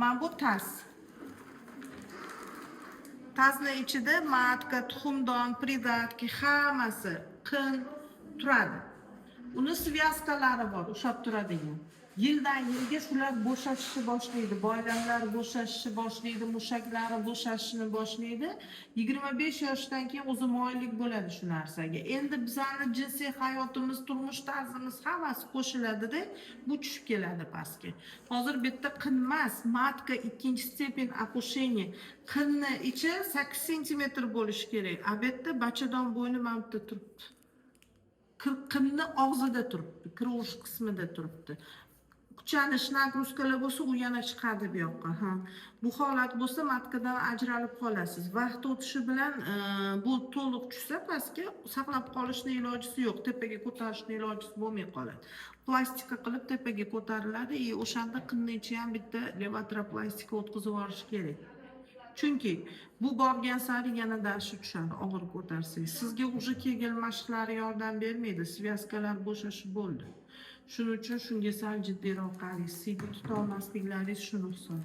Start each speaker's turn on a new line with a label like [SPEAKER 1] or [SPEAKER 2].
[SPEAKER 1] Mana bu таз. Таз ni ichida матка, tuxumdon, придатки, hammasi, qin turadi. Uni связка lari bor, ushlab turadigan. Yildan yilga shular bo'shashishni boshlaydi, boylamlar bo'shashishni boshlaydi, mushaklari bo'shashishni boshlaydi. 25 yoshdan keyin o'zi moyillik bo'ladi shu narsaga. Endi bizani jinsiy hayotimiz, turmush tarzimiz, hammasi qo'shiladida, bu tushib keladi pastga. Hozir bu yerda qin emas, матка ikkinchi степень опущения. Qinni ichi 8 sentimetr bo'lishi kerak, a bu yerda bachadon bo'yni mana bu yerda turibdi. Qinni og'zida turibdi, kirovich qismida turibdi. Kuchanish, нагрузка lar bo'lsa, u yana chiqadi bu yoqqa. Ha, bu holat bo'lsa, матка dan ajralib qolasiz. Vaqt o'tishi bilan bu to'liq tushsa pastga, saqlab qolishni ilojisi yo'q, tepaga ko'tarishni ilojisi bo'lmay qoladi. Plastika qilib tepaga ko'tariladi и o'shanda qinni ichi ham bitta levateroplastika o'tkazib yuborish kerak, chunki bu borgan sari yana дальше tushadi. Og'ir ko'tarsangiz, sizga уже Kegel mashqlari yordam bermaydi, связка lar bo'shashib bo'ldi. Shuning uchun shunga sal jiddiyroq qaraysiz. Siydik tutolmasliklaringiz shuni hisob.